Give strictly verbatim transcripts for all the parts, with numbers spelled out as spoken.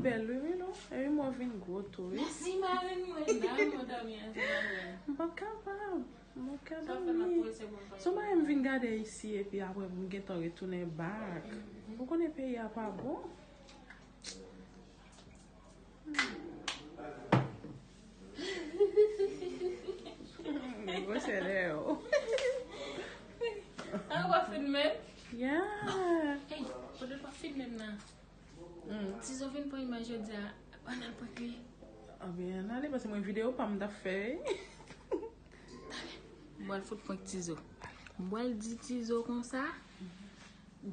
Bèl wi, Milou. Epi mwen vin gwo tou wi. Mèsi, marenn mwen. Dam, mwen dòmi ansanm avè m. M pa kapab. M pa ka dòmi. Si w pa wè m vin gade isi epi apre pou m gentan retounen back. Ou konnen peyi a pa bon. Gwosè lè yo. An w ap filme m? Yeah. Hey, kote w ap filme m nan? Tizo vin pran imaj jodi a, ann al prank li. Anben, ann ale, paske mwen videyo pa m t ap fè. M pral fout prank Tizo. M pral di Tizo konsa,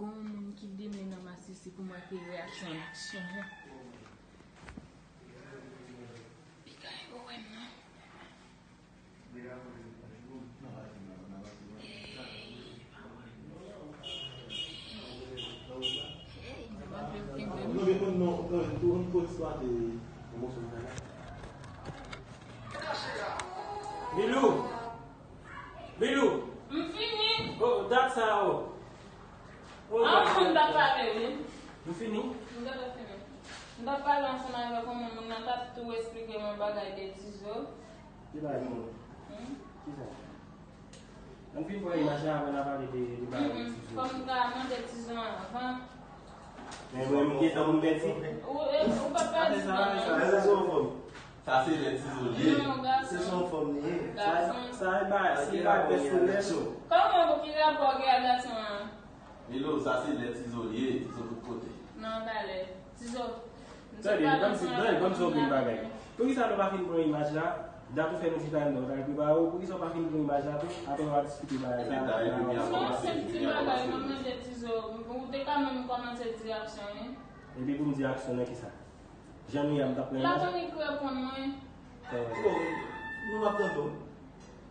gon moun ki di m li nan masisi pou m wè ki reyaksyon l. Li ka wè m non. Milou! Milou! M fini. Oh, dat sa, oh. Oh, an dat moun sa. M t ap pale, wi. M fini. M t ap fini. M t ap pale ansanm avèk yon moun, moun nan t ap tou esplike mwen bagay de Tizo. Ki bagay moun? Hmm? Kisa? Ann fin pran imaj la avan n a pale de, de bagay de Tizo. Fò m ta mande Tizo anvan. Men mwen, m gentan pou m pèdi. Ou, e, ou pa pèdi non. Sa se yon fòm. Sa se lè Tizo li ye. Non, gason. Se yon fòm li ye. Gason. Sa, sa e bagay, se bagay pèsonèl. Kòman, ki rapò w gen ak gason an? Milou, sa se lè Tizo li ye, Tizo tout kote. Non, talè. Tizo. Tande, ban m di, tande, ban m di w yon bagay. Poukisa nou pa fin pran imaj la? Dat ou fè nou chita anndan, w t al prepare w. Poukisa w pa fin pran imaj la tou? Apre nou a diskite bagay sa. Epi dayè, depi a kòmanse, depi a kòmanse. Mwen mande Tizo, ou te ka menm kòmanse di aksyon, wi. Epi pou m di aksyon nan kisa? Jan nou ye a, m t ap pran imaj. Latonik reponn mwen. Bon, nou ap tande w.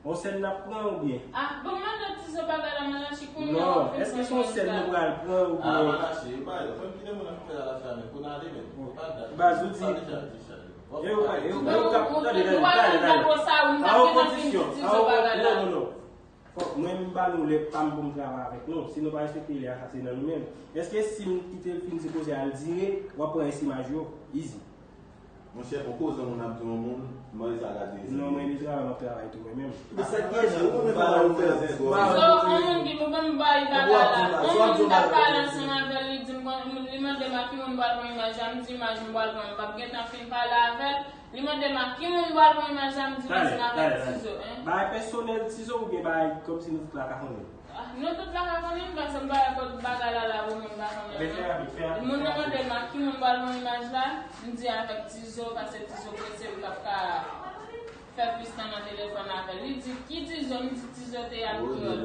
On sèn n ap pran oubyen? Ah, bon, mwen nan ti zo bagay la, mwen nan chikoun nan. Non, èske se on sèn nou pral pran oubyen? Ah, mwen lache, e pa yo. Fè m kite moun nan fè la lache a, men pou n ale, men. Baz, ou di. E ou, e ou, e ou k ap, tande, tande, tande, tande. A yon kondisyon, a yon kondisyon, non, non, non. Fòk mwen m ba nou lè pa m pou m travay avèk nou. Si nou pa respekte lè a, sa se nan nou menm. Èske si m kite l fin sipoze al dire, w ap pran rès imaj yo? Easy. Monchè, fò koze yon moun ap di yon moun, mande sa gade. Non, mwen de travay, m ap travay tou mwen menm. Sa k gen nan ou, mwen pa ou fè zèt. Zo, yon moun ki pou ban m bay bagay la. Yon moun m t ap pale ansanm avè l, li di m, li mande m a ki moun m pral pran imaj la, m di imaj m pral pran, m p ap gentan fin pale avè l. Li mande m a ki moun m pral pran imaj la, m di li se avèk Tizo, en. Bagay pèsonèl Tizo oubyen bagay kòmsi nou tout la ka konnen? Ah, nou tout la ka konnen, paske m pa wè kot bagay la la pou moun pa konnen, non. Moun nan mande m a ki moun m pral pran imaj la, m di avèk Tizo, paske Tizo prese, m p ap ka fè plis tan nan telefòn avè l. Li di, ki Tizo? M di, Tizo teyat kreyòl.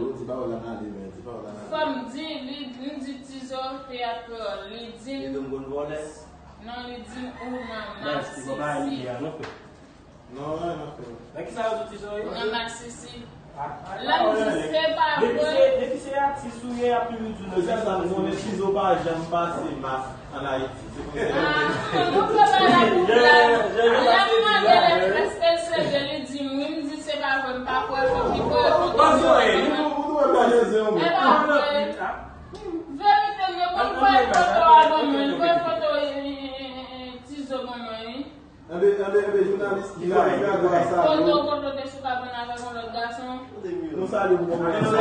Fò m di, li, m di, Tizo teyat kreyòl. Li di m, non, li di m ou nan masisi. Non, non, non. Nan kisa yo di Tizo ye? Nan masisi. Lè m di se pa vre. Depi se, depi se atis ou ye, y ap toujou di w nan masisi. Se sa m konnen, Tizo pa janm pase mas ann Ayiti. Se pou sa. Ah, nou fè bagay pou la. Lè m mande l èske l serye, li di m wi, m di se pa vre, m pa kwè, fòk li voye foto. E pa vre. Verite, m, yo konn voye foto a ban mwen, voye foto, e, e, e, e, e, Tizo ban mwen, wi. Enben, enben, enben, jounalis ki ka gade sa, foto, foto te sou kabann avèk yon lòt gason. Nou salye pou konpreyansyon.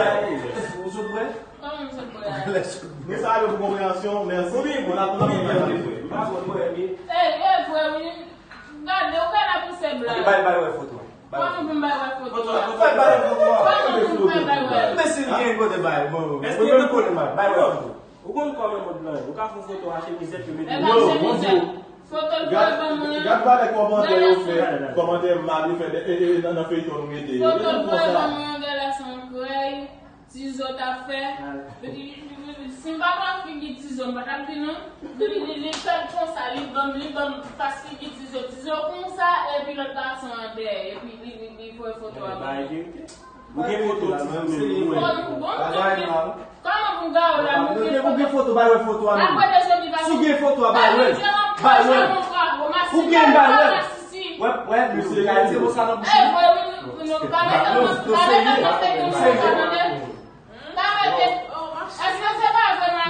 Ou sot prè? Kòman m sot prè a? Nou salye pou konpreyansyon, mèsi. Bon, n ap tann imaj la. E, e vre, wi. Gade, ou ka la pouse blag. Bay, bay wè foto. Kòman pou m bay wè foto a? Fè bay wè foto a. Kòman pou m fè bay wè? Men si l gen kote bay, bon, mwen menm kote m ap bay wè foto. Ou konn kòman mond lan ye. Ou ka fè foto a chemizèt yo mete. E pa chemizèt. Foto l voye ban mwen. Gad valè kòmantè yo fè, kòmantè mal yo fè, e, e, e, nan, nan feyton nou rete yo. Foto l voye ban mwen, gade la se yon krèy Tizo t ap fè. Si m pa t wè figi Tizo, m pa t ap di non. Li, li, li fè l konsa, li ban m, li ban m fas figi Tizo. Tizo konsa, epi lòt gason an dèyè, epi li, li, li voye foto a ban mwen. Ou gen foto Tizo menm, mwen. Bon, bon, kòman pou m gawo la, m gen foto. Ou gen foto, bay wè foto a menm. Si w gen foto a, bay wè l. Bay wè l. Ou gen, bay wè l. Wè, wè, mesye, gade se bon sa nan bouch li. Èske se pa vre nan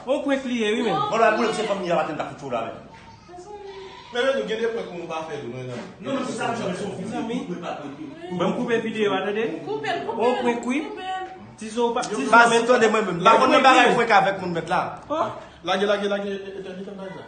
On prank li ye, wi, men. Bon, la boule se fanm li a maten ta fout la men. Men nou gen de prank pou nou pa fè tou, non, non. Non, men pou sa, mwen, se yon Mezanmi. Ban m koupe videyo a, tande. Koupe l, koupe On l. Prank, wi. Koupe l. Tizo pa, Tizo Baz, men. Tande mwen menm. M pa konn nan bagay prank avèk moun mèt la. Oh. Lage, lage, lage, etènite m bagay la.